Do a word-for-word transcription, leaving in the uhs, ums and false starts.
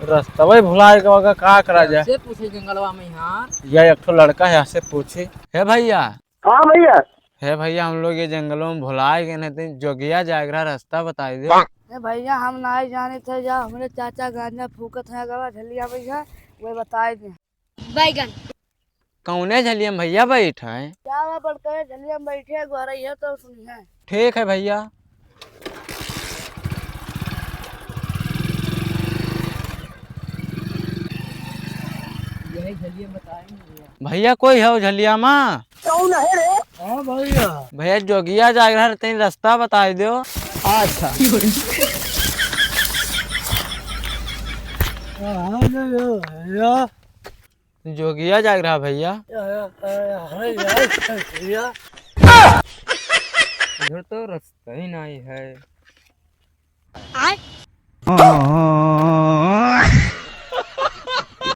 रस्तवै भुलाए गवा का, का करा जाए? से पूछे जंगलवा में यहाँ। या एक ठो लड़का है, यहाँ से पूछे। हे भैया। हाँ भैया। हे भैया, हम लोग ये जंगलों में भुलाए गए नहीं, जोगिया जागरा रस्ता बताई दे। ए भैया, हम नाई जाने थे, जा हमरे चाचा गांजा फूकत है, गवा झलिया भैया, वही बताई दे। बैगन। कौने झलिया में भैया बैठ है? क्या हुआ, बड़का झलिया में बैठे, गोरैया तो सुनी है। ठीक है भैया। यही झलिया में बताएंगे भैया। भैया, कोई है वो झलिया में? कौन है रे? हाँ भैया। भैया, जोगिया जागरा है, तनी रस्ता बताई दो। अच्छा। हाँ, हाँ, भैया। जोगिया जागरा भैया। या, या, या, अरे यार, भैया। इधर तो रस्ता ही नहीं है। आय।